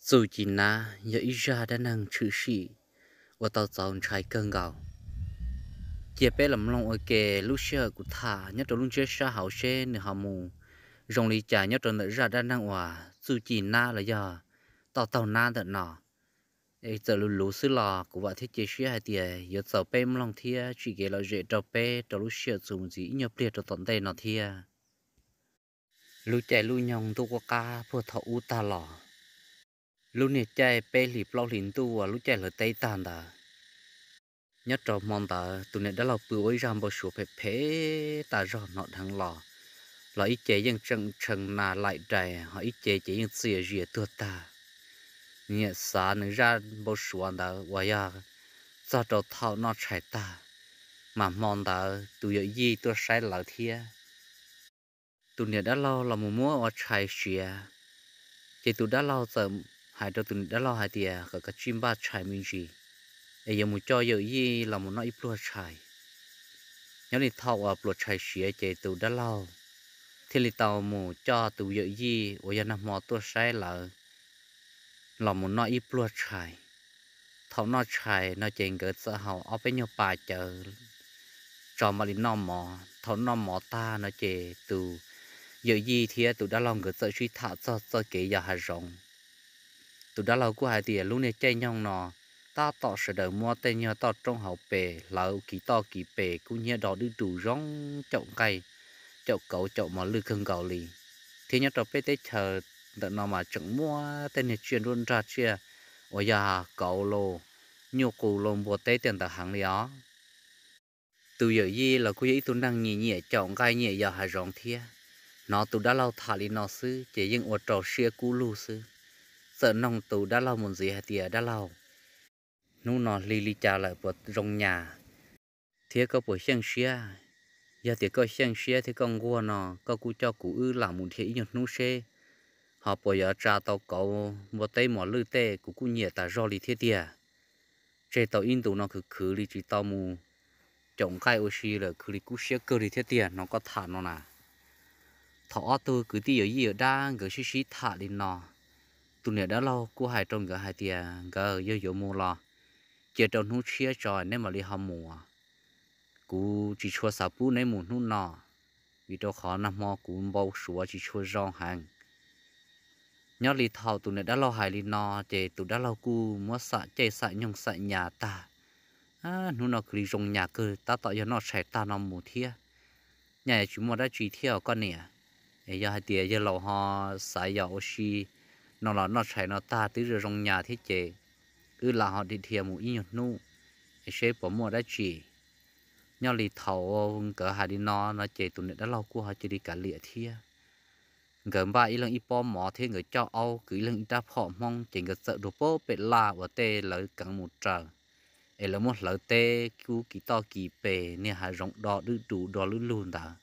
Txuj Ci Nab yog ib zaj dab neeg tshwm sim uas tau txaus ntshai kawg nkaus. Cia peb los mloog ua ke lub sij hawm kuv tham nyob rau lub ntsiab sab hauv seb nws ho mus zoo li cas nyob rau ntawm zaj dab neeg uas Txuj Ci Nab los yog toj taug nab ntawm no. Txawm luv luv xwb los kuv vam thiab cia siab hais tias yuav txaus peb mloog thiab tsim kev lom zem rau peb rau lub sij hawm txuas mus ntxiv ib nyuag pliag rau tom ntej no thiab. Lub caij lub nyoog ntuj qub qab puag thaum ub tag los, lub niag caij peb hlis plaub hlis ntuj uas lub caij hlawv teb tag ntawd, nyob rau hmo ntawd tus niam dab laug pw ua ib zaj npau suav phem phem tas zog hnov dheev los, los ib ce yeej tseem tshee na laim dais, ho ib ce ces yeej txias zias tuag tag. Nws niam xav nws zaj npau suav ntawd uas yog txog rau thaum noj tshais tag, mas hmo ntawd tus yawm yij tuaj saib lawv thiab. Tus niam dab laug los mus muab ua tshais siav, ces tus dab laug txawm hais rau tus niam dab laug hais tias kom kav tsij npaj tshais me ntsis, es yuav mus coj yawm yij los mus noj ib pluag tshais. Nyob li thaum uas pluas tshais siav ces tus dab laug thiaj li tau mus coj tus yawm yij uas yog nag hmo tuaj saib lawv los mus noj ib pluag tshais. Thaum noj tshais no ces nkawd txawm haus ob peb nyuag pas cawv tso mam li noj mov. Thaum noj mov tag no ces tus yawm yij thiab tus dab laug nkawd txawm sib tham txog txoj kev yos hav zoov. Tus dab laug kuj hais tias lub niag caij nyoog no tab tom sawv daws muab tej nyuag toj roob hauv pes hlawv kiv toj kiv pes kub hnyiab do dwb dus zoo, caum nqaij, caum kauv, caum mos lwj kawg nkaus li, thiab nyob rau peb teb chaws ntawm no mas tseem muaj tej niag tsiaj nruab nrag, tsiaj uas yog kauv los, nyuj qus los, npua teb tej ntawd heev li os. Tus yawm yij los kuj yog ib tug neeg nyiam nyiam caum nqaij nyiam yos hav zoov thiab. Hnov tus dab laug tham li no xwb ces yeej ua rau siab kub lug xwb, txawm noog tus dab laug mus ntxiv hais tias, Dab laug, hnub no hli li cas lawm puas zoo nyas thiab koj puas xyeej siab? Yog tias koj xyeej siab thiab koj nquag no koj kuj coj kuv wb lam mus dhia ib nyuag hnub seb ho puas yuav tsa tau kauv, npua teb, mos lwj tej, kuv kuj nyiam tas zog li thiab tiag. Tseg tau ib ntus no khwv khwv li tsis tau mus caum nqaij ua si lawm, khwv li kub siab kawg li thiab tiag, hnov koj tham no na. Thaum ob tug kwv tij yawm yij yawm dab nkawd sib sib tham li no, tus niam dab laug kuj hais rau nkawd hais tias, Nkawd, yog yuav mus los cia rau hnub tshiab tso neb mam li ho mus. Kuv tsis tshua xav pub neb mus hnub no, vim rau qhov nag hmo kuv npau suav tsis tshua zoo heev. Nyob li thaum tus niam dab laug hais li no, ces tus dab laug kuj muab xam caij xam nyoog xam nyas tag, hnub no khwv li zoo nyas kawg, tab tom yog noj tshais tag no mus thiab, nyaj yuav tsis muaj dab tsi thiab os koj niam. Yog hais tias yawg laus ho xav yos ua si no los noj tshais no tag twb zoo zoo nyas thiab ces wb lam ho dhia dhia mus ib nyuag hnub es seb puas muaj dab tsi. Nyob li thaum nkawd hais li no no ces tus niam dab laug kuj ho cia li kav liam thiab. Nkawd npaj ib leeg ib pob mov thiab nkawd coj aub kwv ib leeg ib rab phom Hmoob ces nkawd txawm dua pem laj uas tej lawv keev mus raws, es lawv muab hlawv teb kub kiv toj kiv pes niag hav zoov do dwb dus do lwb lug ntawd.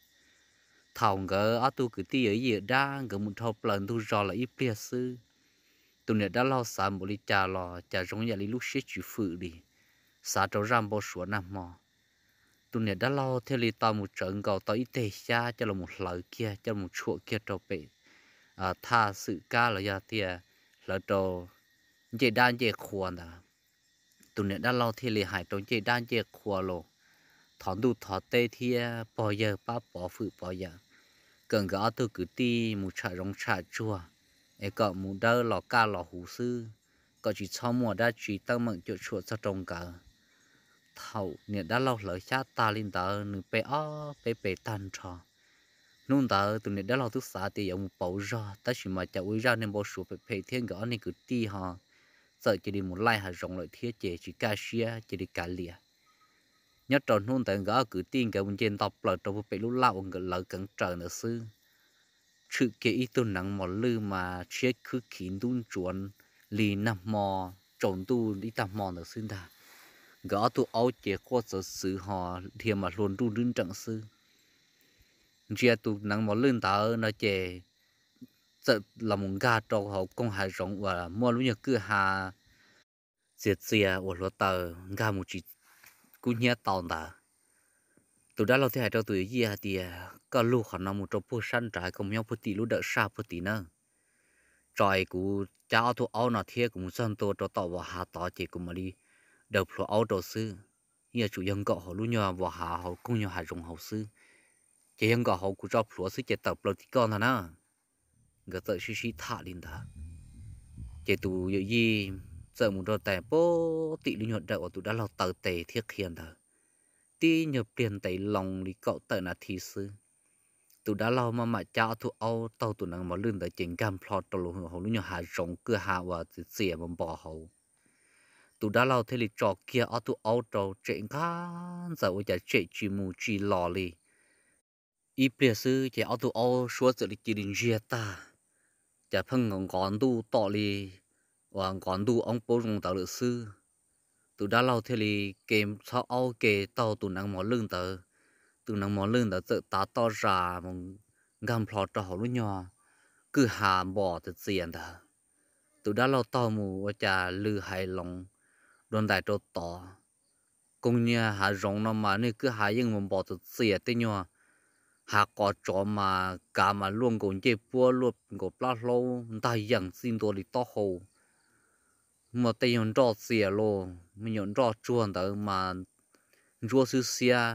Thaum nkawd ob tug kwv tij yawm yij yawm dab nkawd mus dhau plaws ntug zos lawm ib pliag xwb, tus niam dab laug xav npaum li cas los cas zoo yam li lub siab tsis fwm li, xav rau zaj npau suav nag hmo. Tus niam dab laug thiaj li tau mus tsawv nkaus tau ib teg xyab coj los mus hlawv kiag, coj los mus tshuam kiag rau pem thaj xwm kab los yog tias hlawv rau ncej dab ncej qhua ntawd. Tus niam dab laug thiaj li hais rau ncej dab ncej qhua los thov ntuj thov teb thiab pog yawg pab pov fwm pov yawm, kom nkawd ob tug kwv tij mus tsham zoov tsham tsuag, es kom mus dawb los kaj los huv xwb, kom tsis txhob muaj dab tsi teeb meem cuam tshuam txog rau nkawd. Thaum niam dab laug hlawv xyab tag li ntawd nws pe ob peb pes tag nrho. Hnub ntawd tus niam dab laug twb xav tias yuav mus pauv zog, tab sis mas cas ua ib zaj niag npau suav phem phem thiab nkawd ob niag kwv tij ho txawm cia li mus laij hav zoov lawm thiab ces tsis kaj siab cia li kav liam. Nyob rau hnub ntawd nkawd ob kwv tij nkawd mus nce nto plaws rau puag pem lub laj uas nkawd lawv keev raws ntawd xwb, tshwm kiag ib tug neev mos lwj mas tshiab khwb khiv ntub ntsuav li nag hmo tsaus ntuj ib tag hmo ntawd xwb ntag. Nkawd ob tug aub ces quaj txawv txwv ho dhia mas hlua nruj nrwb nreem xwb. Ntsia tus neev mos lwj ntawd no ces txawm los mus nkag rau hauv koog hav zoov uas muaj lub nyuag kwj ha txias txias uas hluav taws nkag mus tsis kub hnyiab tau ntawd. Tus dab laug thiaj hais rau tus yawm yij hais tias, Koj lug qhov no mus rau puag sab nrad, koj mus nyob puag tim lub dawm saj puag tim nawb, tso es kuv cab ob tug aub no thiab kuv mus txog ntua rau tom vos hav tod ces kuv mam li daws plhuav aub rau xwb. Yeej yuav tsum yog nkaum hauv lub nyuag vos hav hauv koog nyuag hav zoov hauv xwb, ces yog nkaum hauv kuv tso plhuav xwb ces tawm plaws tim koj ntag na. Nkawd txawm sib sib tham li ntawd, ces tus yawm yij txawm mus rau tais pem tim lub nyuag dawm uas tus dab laug taw tes thiab qhia ntawd. Tib nyuag pliag ntev loo li kaum tawm nas this xwb, tus dab laug maj mam cab ob tug aub taug tus neev mos lwj ntawd ces nkag nplho rau hauv lub nyuag hav zoov kwj ha uas txias txias npo npo hauv. Tus dab laug thiaj li tso kiag ob tug aub rau tsem nqaj ntxawm ua cas tsem tsis mus tsis los li. Ib pliag xwb ces ob tug aub suab txawm li cia li ntsiag tag, cas pheej nqov ntuj tom li uas nqov ntuj oob paub zoo ntawd lawm xwb. Tus dab laug thiaj li ke txhob aub ke taug tus neev mos lwj ntawd. Tus neev mos lwj ntawd txawm tav toj zas mus nkag nplho rau hauv lub nyuag kwj ha npo txias txias ntawd. Tus dab laug taug mus ua cas lwm hais loov dua ntais rau tod. Koog nyuag hav zoov no mas niag kwj ha yeej mus npo txias txias tej nyuag hav qos tsov mas kav mas luaj nkaus ncej puab luaj nkaus plab hlaub ntag yees txij ntua li taub hau. Muaj tej nyuag nroj txias los me nyuam nroj tsuag ntawd mas ntsuab xwb xiab.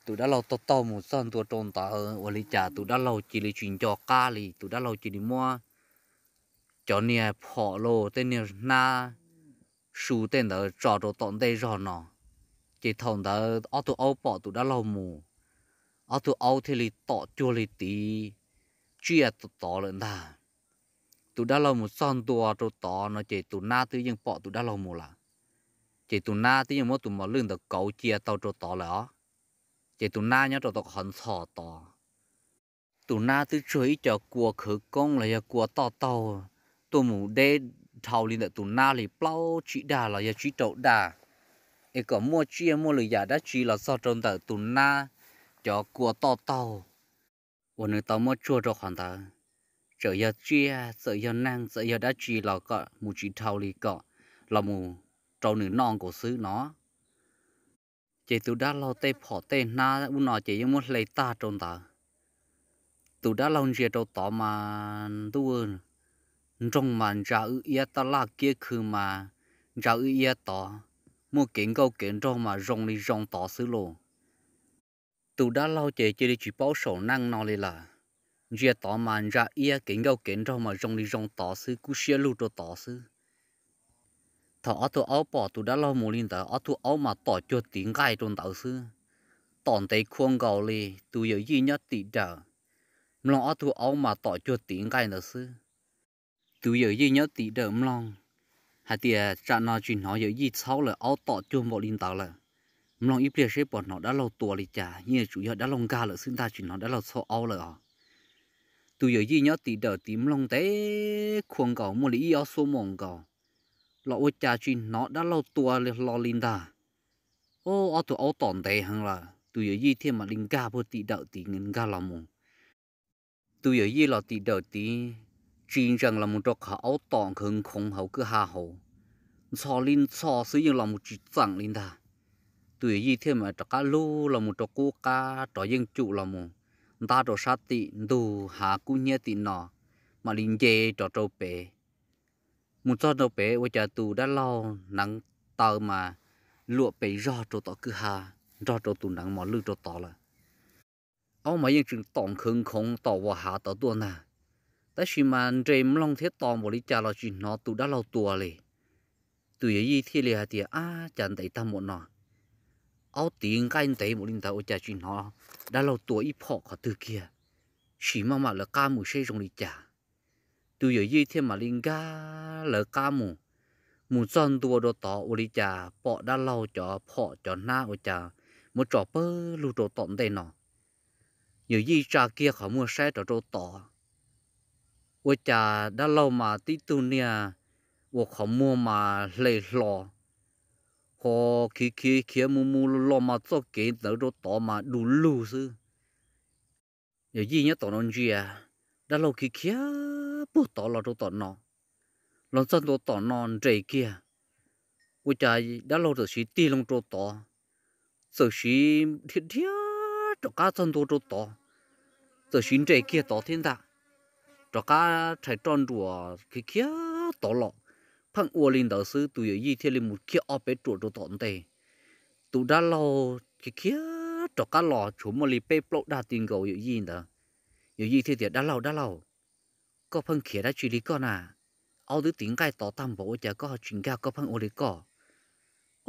Tus dab laug taug taug mus txog ntua rau ntawd ua li cas tus dab laug cia li tsis nco qab li, tus dab laug cia li muab cov niag phom los tej niag hnab su tej ntawd tso rau tom ntej zog no. Ces thaum ntawd ob tug aub pom tus dab laug mus, ob tug aub thiaj li tom cuag li tiv tsiaj tod lawm ntag. Tus dab laug mus txog ntua rau tod no ces tus nab twb yeej pom tus dab laug mus lawm. Ces tus nab twb yeej muab tus mos lwj ntawd kauv cia tau rau tod lawm os. Ces tus nab nyob rau tom qhov ntxhos tod. Tus nab twb tsuag ib co kua khawv koob los yog kua toj taug tuaj mus deb dhau li ntawm tus nab li plaub tsib dag los yog tsib rau dag, es kom muaj tsiaj muaj lwm yam dab tsi los txog rau ntawm tus nab cov kua toj taug uas nws tau muab tsuag rau qhov ntawd, txawm yog tsiaj txawm yog neeg txawm yog dab tsi los kom mus tsis dhau li kom los mus rau nws noj nkaus xwb no. Ces tus dab laug tej phom tej hnab ub no ces yeej muab hle tag rau ntawd. Tus dab laug ntsia rau tod mas ntuj nroog mas ntsa wb iab, taj laj kiab khw mas ntsa wb iab tod, muaj kev nkauj kev nraug mas zoo li zoo tod xwb lauj. Tus dab laug ces cia li tsis paub saum neej no li lawm. Ntsia tod mas ntsa iab, kev nkauj kev nraug mas zoo li zoo tod xwb, kub siab lug rau tod xwb. Thaum ob tug aub pom tus dab laug mus li ntawd, ob tug aub mas tom cuag tiv nqaij rau ntawd xwb. Tom ntev khua nkaus li, tus yawm yij nyob tim dawm mloog ob tug aub mas tom cuag tiv nqaij ntawd xwb. Tus yawm yij nyob tim dawm mloog hais tias tsam no tsis hnov yawm yij txhaub lawm, aub tom cuag npaum li ntawd lawm. Mloog ib pliag seb puas hnov dab laug tua li cas, yeej yuav tsum yog dab laug nkag lawm xwb ntag, tsis hnov dab laug txhaub aub lawm os. Tus yawm yij nyob tim dawm tiv mloog ntev khua nkaus muaj li ib ob xuab moos nkaus los ua cas tsis hnov dab laug tua hlo li ntag. Ob tug aub tom ntev heev lawm, tus yawm yij thiaj mam li nkag puag tim dawm tiv nkag los mus. Tus yawm yij los tim dawm tiv, tsis ntsees los mus rau qhov aub tom nkhaws nkhoov hauv kwj ha hauv, ntxhov li ntxhov xwb yeej los mus tsis txeem li ntag. Tus yawm yij thiaj mam rov qab lug los mus rau qub qab rov yeej cum los mus ntab rau sab tim ntug hav kub hnyiab tim no, mam li nce rov rau pem. Mus txog rau pem ua cas tus dab laug hneev taw mas luam pes zog rau tom kwj ha nrog rau tus hneev mos lwj rau tod lawm. Aub mas yeej tseem tom nkhaws nkhoov tom vos hav tod tuaj ntag, tab sis mas nres mloog thiab tos npaum li cas los tsis hnov tus dab laug tua li. Tus yawm yij thiaj li hais tias, ab, cas ntev tag npaum no, aub tiv nqaij ntev npaum li ntawd ua cas tsis hnov dab laug tua ib phom qhov twg kiag, sim maj mam lawv qab mus seb zoo li cas. Tus yawm yij thiaj mam li nkag lawv qab mus. Mus txog ntua rau tod ua li cas pom dab laug cov phom cov hnab ua cas muab tso pawg lug rau tom ntej no. Yawm yij tsa kiag qhov muag saib rov rau tod, ua cas dab laug mas tib tug niag uas qhov muag mas hle hlo, ho khiav khiav khiav mus mus los los mas txoj kev ntawd rau tod mas du lug xwb. Yawm yij nyob tom no ntsia, dab laug khiav khiav puag tod los rau tom no, los txog ntua tom no nres kiag, ua cas dab laug txawm siv tig loo rau tod, txawm siv dhia dhia rov qab txog ntua rau tod, txawm siv nres kiag tod thiab ntag, rov qab rhais roj nruas khiav khiav tod los. Pheej ua li ntawd xwb, tus yawm yij thiaj li mus kiag ob peb ruam rau tom ntej. Tus dab laug khiav khiav rov qab los tshuav muaj li peb plaub dag ti nkaus yawm yij ntawd. Yawm yij thiaj tias, Dab laug, dab laug, koj pheej khiav dab tsi li koj na? Aub twb tiv nqaij tod tag npaum ua cas koj ho tsis nkag, koj pheej ua li koj?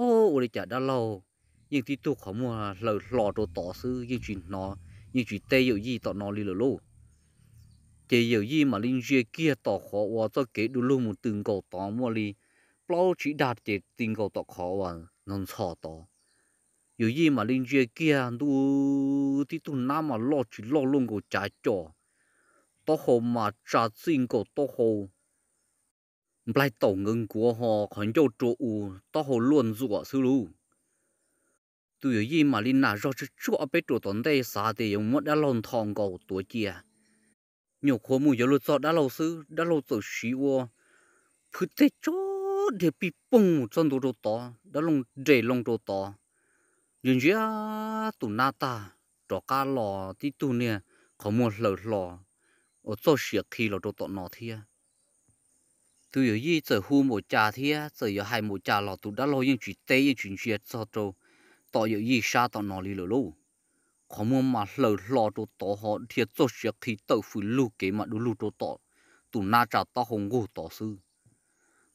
Ob, ua li cas dab laug yeej tib tug qhov muag hlaws hlo rau tod xwb, yeej tsis hnov, yeej tsis teb yawm yij tom no li lawm lauj. Ces yawm yij mam li ntsia kiag tom qhov uas txoj kev du lug mus tws nkaus tod muaj li plaub tsib dag ces ti nkaus tom qhov uas ntxhov ntxhov tod. Yawm yij mam li ntsia kiag ntu, tib tug nab mas loj tsis loj luaj nkaus cav com, taub hau mas tsa txij nkaus taub hau nplaig taum nkawd nkuav ho qhov ncauj rua u, taub hau luaj ntxuam xwb lauj. Tus yawm yij mam li nam zog tsuag tsuag ob peb ruam tom ntej xav tias yuav muab dab laug ntho nkaus tuav cia. Nyuam qhuav mus yuav luag txog dab laug xwb, dab laug txawm siv ua phwj teg tso dhia pij poog mus txog ntua rau tod, dab laug nres loo rau tod, ntsia ntsia tus nab tag, rov qab los tib tug niag qhov muag hlaws hlo uas txoj sia qhi los rau tom no thiab. Tus yawm yij txawm hu npaum cas thiab txawm yuav hais npaum cas los tus dab laug yeej tsis teb yeej tsis ntsia txog rau tom yawm yij sab tom no li lawm lauj. Qhov muag mas hlaws hlo rau tod ho dhia txoj sia qhi tawm fws lug kev mam du lug rau tom tus nab tsa taub hau nqug tod xwb.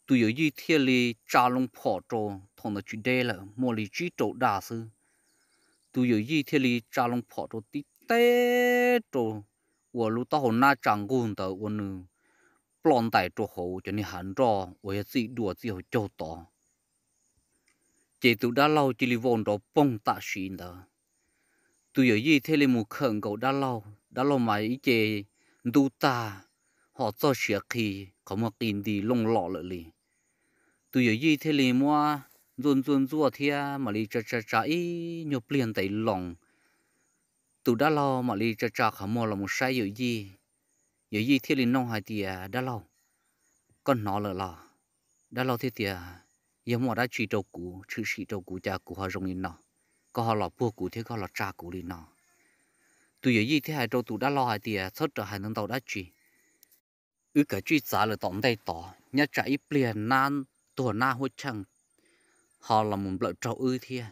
Tus yawm yij thiaj li tsa loo phom rau, thaum ntawd tsis deb lawm, muaj li tsib rau dag xwb. Tus yawm yij thiaj li tsa loo phom rau tib teb rau uas lub taub hau nab tsa nqug ntawd uas nws ploj ntais rau hauv cov niag hav nroj uas yog txij dua txij hauv caug tod. Ces tus dab laug cia li vau nrov poog tam sim ntawd. Tus yawm yij thiaj li mus khawm nkaus dab laug, dab laug mas ib ce ntub tag, ho txoj sia qhi, qhov muag qi nti looj lom lawm li. Tus yawm yij thiaj li muab ntxuaj ntxuaj ntxuaj thiab mam li tsa tsa tsa ib nyuag pliag ntev loo. Tus dab laug mam li tsa tsa qhov muag los mus saib yawm yij. Yawm yij thiaj li noog hais tias, Dab laug, koj hnov lawm los? Dab laug thiaj tias, Yog muaj dab tsi rau kuv, tshwm sim rau kuv cas kuv ho zoo li no? Koj ho los puag kuv thiab koj los tsa kuv li no? Tus yawm yij thiaj hais rau tus dab laug hais tias, Txhob rawm hais ntau ntau dab tsi. Wb kav tsij txav lawm tom ntej tod, nyob tsam ib pliag nab tuag nab huab cheej ho los mus nplawm raug wb thiab.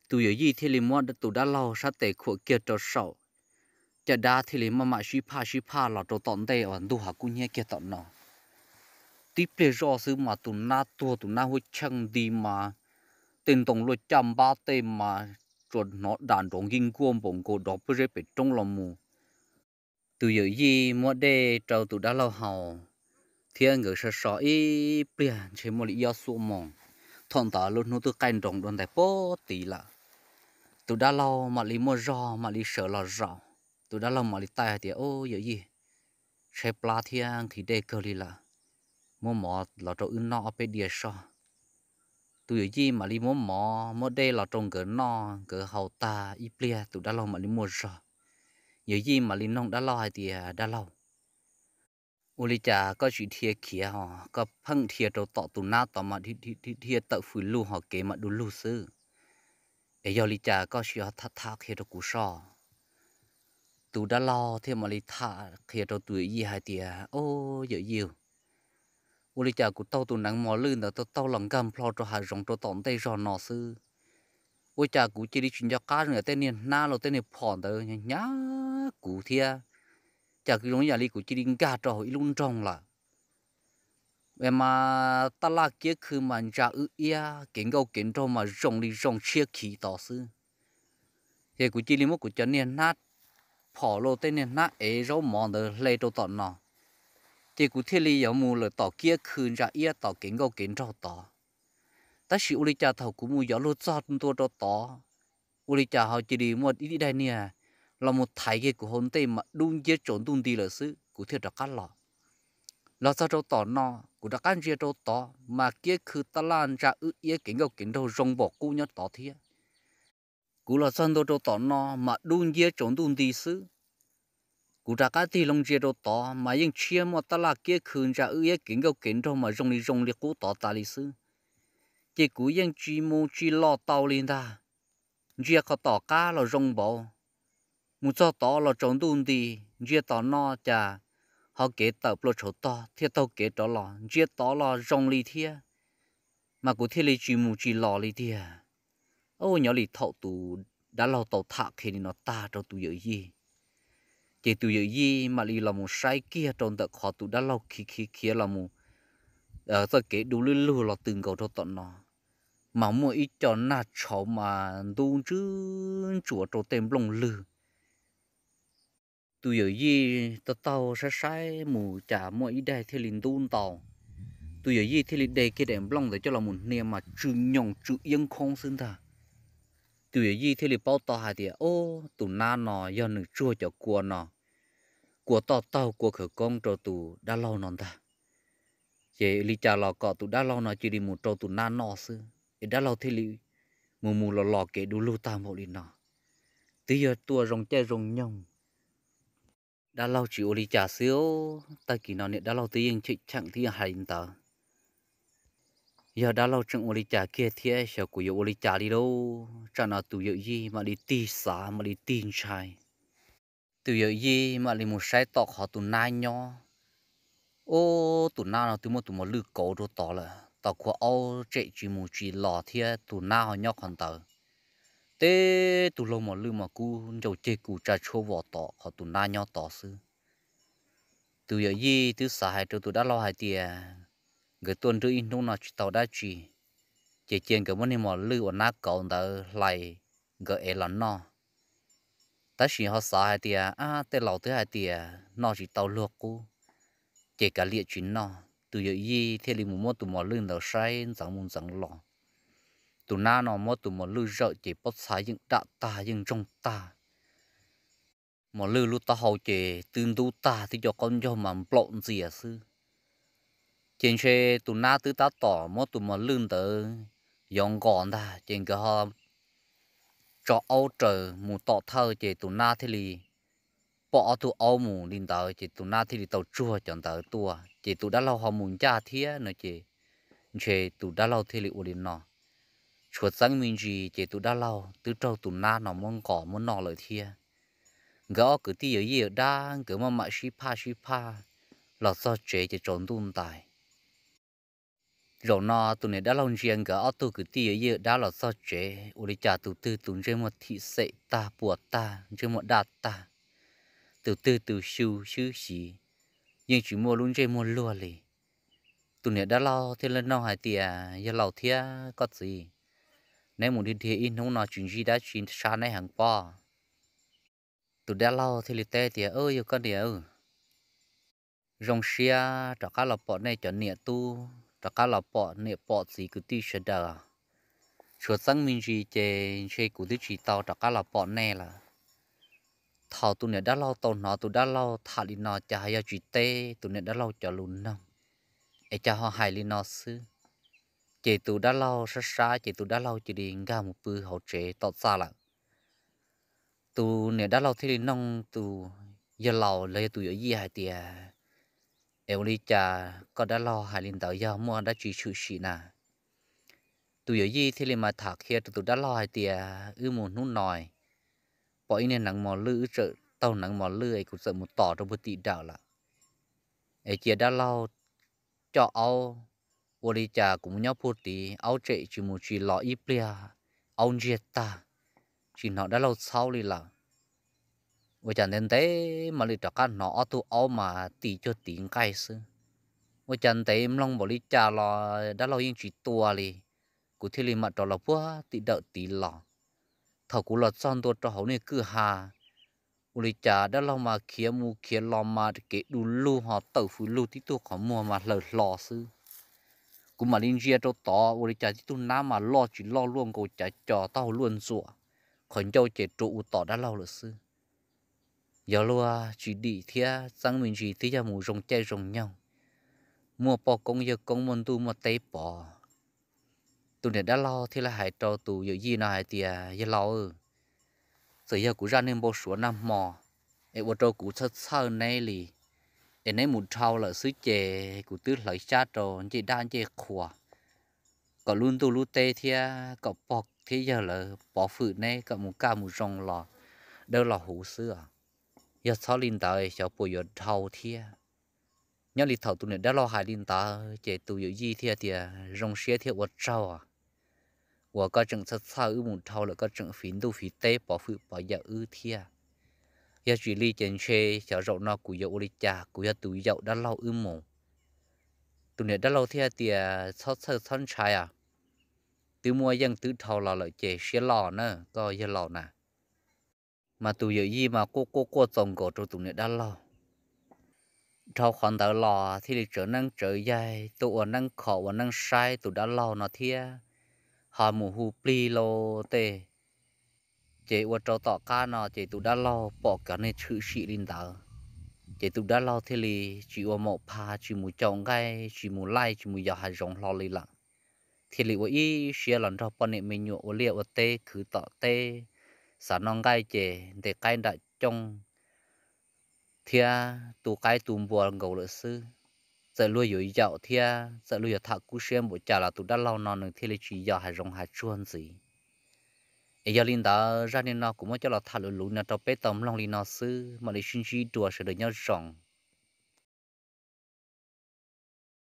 Tus yawm yij thiaj li muab tus dab laug sab tes khuam kiag rau saum caj dab thiaj li maj mam sib phaj sib phaj los rau tom ntej uas ntug hav kub hnyiab kiag tom no. Tib pliag zoj xwb mas tus nab tuag tus nab huab cheej nti mas tej ntoo luaj caj npab tej mas tsuas hnov dam nrov nkij nkuaj npaum nkaus dov pob zeb pem roob los mus. Tus yawm yij muab dej rau tus dab laug haus thiab nkawd so so ib pliag ntshe muaj li ib ob xuab moos. Thaum ntawd lub hnub twb qaij nroos dua ntais pob tid lawm. Tus dab laug mam li muaj zog mam li sawv los zaum. Tus dab laug mam li taij hais tias, Ub, yawm yij, tshaib plab thiab nqhis dej kawg li lawm, muab mov los rau wb noj ob peb diav soj. Tus yawm yij mam li muab mov muab dej los rau nkawd noj, nkawd haus tag ib pliag tus dab laug mam li muaj zog. Yawm yij mam li noog dab laug hais tias, Dab laug, ua li cas koj tsis dhia khiav ho koj pheej dhia rau tom tus nab tod mas dhia tawm fws lug ho kev mam du lug xwb? Es yog li cas koj tsis tham tham qhia rau kuv soj? Tus dab laug thiaj mam li tham qhia rau tus yawm yij hais tias, Ob, yawm yij, ua li cas kuv taug tus neev mos lwj ntawd taug taug los nkag nplho rau hav zoov rau tom ntej zog no xwb, ua cas kuv cia li tsis nco qab zoo yam tej niag hnab los tej niag phom ntawd hnyav kuv thiab, cas zoo yam li kuv cia li nkag rau hauv ib lub nroog lawm. Es mas taj laj kiab khw mas ntsa wb iab, kev nkauj kev nraug mas zoo li zoo tshiab khiv tod xwb. Ces kuv cia li muab kuv cov niag hnab phom los tej niag hnab ev zaub mov ntawd hle rau tom no, ces kuv thiaj li yuav mus lawm tom kiab khw ntsa iab tom kev nkauj kev nraug tod. Tab sis ua li cas thaum kuv mus yuav luag txog ntua rau tod, ua li cas ho cia li muaj ib daig niag los mus thaiv kiag kuv hauv ntej mas dub nciab tsaus ntuj nti lawm xwb, kuv thiaj rov qab los. Los txog rau tom no kuv rov qab ntsia rau tod mas kiab khw taj laj ntsa wb iab kev nkauj kev nraug zoo npaum qub nyob tod thiab. Kuv los txog ntua rau tom no mas dub nciab tsaus ntuj nti xwb. Kuv rov qab tig loo ntsia rau tod mas yeej tshiab muaj taj laj kiab khw ntsa wb iab kev nkauj kev nraug mas zoo li zoo li qub tod tas li xwb. Ces kuv yeej tsis mus tsis los tau li ntag. Ntsia qhov tom qab los zoo npaum, mus txog tod los tsaus ntuj nti, ntsia tom no cas ho kev tawm plua tshauv tog thiaj taug kev rov los, ntsia tod los zoo li thiab, mas kuv thiaj li tsis mus tsis los li tiag. Ua nyob li thaum tus dab laug tau tham qhia li no tag rau tus yawm yij, ces tus yawm yij mam li los mus saib kiag rau ntawm qhov tus dab laug khiav khiav khiav los mus txoj kev du lug lug los tws nkaus rau tom no, mas muaj ib co nag tshauv mas ntub ntswb ntsuav rau tej nplooj lwg. Tus yawm yij taug taug saib saib mus cas muaj ib daim thiaj li ntub ntau. Tus yawm yij thiaj li de kiag daim nplooj ntawd coj los mus hnia mas tsw nyoos tsw iab nkhoob xwb ntag. Tus yawm yij thiaj li paub tau hais tias, Ob, tus nab no yog nws tsuag cov kua no, kua toj taug kua khawv koob rau tus dab laug no ntag. Ces li cas los kom tus dab laug no cia li mus rau tus nab noj xwb es dab laug thiaj li mus mus los los kev du lug tag npaum li no. Twb yog tuaj zoo caij zoo nyoog, dab laug tsis ua li cas xwb. Tag kis no niam dab laug twb yeej cheem cheem twb yeej hais li ntawd, yog dab laug tseem ua li cas kiag thiab xyov kuv yuav ua li cas li lauj. Tsam no tus yawm yij mam li tig xav mam li tig ntshai. Tus yawm yij mam li mus saib tom qhov tus nab nyob. Ub, tus nab no twb muab tus mos lwj kauv rau tod lawm, tos khuav aub tsem tsis mus tsis los thiab tus nab ho nyob qhov ntawd. Teb tug laug mos lwj mas kub ncau ceg kus tsa tshuaj vos tom qhov tus nab nyob tod xwb. Tus yawm yij twb xav hais rau tus dab laug hais tias nkawd tuaj nrwb ib hnub no tsis tau dab tsi, ces cia nkawd muab niag mos lwj uas nab kauv ntawd hlais nkawd ev los noj. Tab sis ho xav hais tias, Ab, tej laus twb hais tias noj tsis tau luag qub, ces kav liam tsis noj. Tus yawm yij thiaj li mus muab tus mos lwj ntawd saib ntxeev mus ntxeev los. Tus nab no muab tus mos lwj zawm ces pob txha yeej dam tag yeej ntsoog tag. Mos lwj lub taub hau ces twb ntub tag, twb cov qaub ncaug mas nplaum ntxias xwb. Ces ntshe tus nab twb tab tom muab tus mos lwj ntawd yuav nqos ntag, ces nkawd ho tso aub raws mus tom thawj, ces tus nab thiaj li pom ob tug aub mus li ntawd, ces tus nab thiaj li tau tsuag cov ntawd tuaj, ces tus dab laug ho mus ncaj thiab no ces ntshe tus dab laug thiaj li ua li no. Tshuav txeeb me ntsis ces tus dab laug twb raug tus nab no muab nqos muab noj lawm thiab. Nkawd ob kwv tij yawm yij yawm dab nkawd maj mam sib phaj sib phaj los txog tsev ces tsaus ntuj ntais. Zaum no tus niam dab laug ntsia nkawd ob tug kwv tij yawm yij yawm dab los txog tsev, ua li cas tus twg tus ntsej muag thim xem tag puas tag, ntsej muag daj tag, tus twg tus xyu xwb xyiv, yeej tsis muaj lub ntsej muag luag li. Tus niam dab laug thiaj li nug hais tias, Yawg laus thiab koj txiv, neb mus dhia dhia ib hnub no tsis ntsib dab tsi sab neb heev pob? Tus dab laug thiaj li teb tias, Yog koj niam, zoo siab rov qab los pom nej cov niam tub, rov qab los pom niam pom txiv kwv tij sawv daws. Tshuav txeeb me ntsis ces ntshe kuv twb tsis tau rov qab los pom nej lawm. Thaum tus niam dab laug tau hnov tus dab laug tham li no, cas ho yog tsis teb tus niam dab laug cov lus noog, es cas ho hais li no xwb. Ces tus dab laug sab sab ces tus dab laug cia li nkag mus pw hauv tsev tom txaj lawm. Tus niam dab laug thiaj li nug tus yawg laus los yog tus yawm yij hais tias, Es ua li cas koj dab laug hais li ntawd, yog muaj dab tsi tshwm sim na? Tus yawm yij thiaj li mas tham qhia rau tus dab laug hais tias, Wb mus hnub no pom ib niag neev mos lwj, wb txawm taug neev mos lwj es kuv txawm mus tom rau puag tim dawm lawm. Es cia dab laug coj aub, ua li cas kuv mus nyob puag tid, aub tsem tsis mus tsis los ib pliag, aub ntsiag tag, tsis hnov dab laug txhaub li lawm. Ua cas ntev ntev mam li rov qab hnov ob tug aub mas tis cuag tiv nqaij xwb. Ua cas ntev mloog npaum li cas los dab laug yeej tsis tua li. Kuv thiaj li mam rov los puag tim dawm tid los. Thaum kuv los txog ntua rau hauv niag kwj ha, ua li cas dab laug mas khiav mus khiav los mas kev du lug ho tawm fws lug tib tug qhov muag mas hlaws hlo xwb. Kuv mam li ntsia rau tod, ua li cas tib tug nab mas loj tsis loj luaj nkaus cav co, taub hau luaj ntxuam, qhov ncauj ces rua u tom dab laug lawm xwb. Yog luag tsis dim thiab, txeeb me ntsis twb yog mus zoo caij zoo nyoog, muaj poj koob yawg koob, muaj ntuj muaj teb pov. Tus niam dab laug thiaj li hais rau tus yawm yij no hais tias, Yawg laus, txawm yog kuv zaj neeg npau suav nag hmo es ua rau kuv txhawj txhawj neb li, es neb mus dhau lawm xwb ces kuv twb hlawv xyab rau ncej dab ncej qhua kom lub ntuj lub teb thiab kom pog thiab yawg lawv pov hwm neb kom mus kaj mus zoo los dawb los huv xwb. Yog txhob li ntawd xyov puas yuav dhau thiab. Nyob li thaum tus niam dab laug hais li ntawd ces tus yawm yij thiaj tias, Zoo siab thiab ua tsaug uas koj tseem txhawj txhawj wb mus dhau lawm, koj tseem fiv ntuj fiv teb pov hwm pov yawm wb thiab. Yog tsis li ces ntshe xyov zaum no kuv yuav ua li cas, kuv yog tus yaum dab laug wb mus. Tus niam dab laug thiaj tias, Txhob txhawj txhob ntshai os, twb muaj yeej twb dhau los lawm ces siab loj na koj yawg laus na. Mas tus yawm yij mas quaj quaj quaj txaus nkaus rau tus niam dab laug. Dhau qhov ntawd los thiaj li tsawv neeb tsawv yaig tuaj ua neeb kho ua neeb saib tus dab laug no thiab, ho mus hu plig lauj tej. Ces ua rau tom qab no ces tus dab laug pom cov neeg tshwm sim li ntawd, ces tus dab laug thiaj li tsis ua maum pha, tsis mus caum nqaij, tsis mus laij, tsis mus yos hav zoov hlo li lawm, thiaj li ua ib siab los nrog poj niam me nyuam ua liaj ua teb khwv tom teb, xav noj nqaij ces ntes qaib nram cooj thiab tu qaib tu npua nkaus lawm xwb. Txawm luag yuav yaum thiab txawm luag yuav tham kub siab npaum cas los tus dab laug no nws thiaj li tsis yos hav zoov hav tsuag ntxiv. Es yog li ntawd zaj no kuv muab coj los tham luv luv no rau peb tau mloog li no xwb, mam li sib ntsib dua, sawv daws nyob zoo.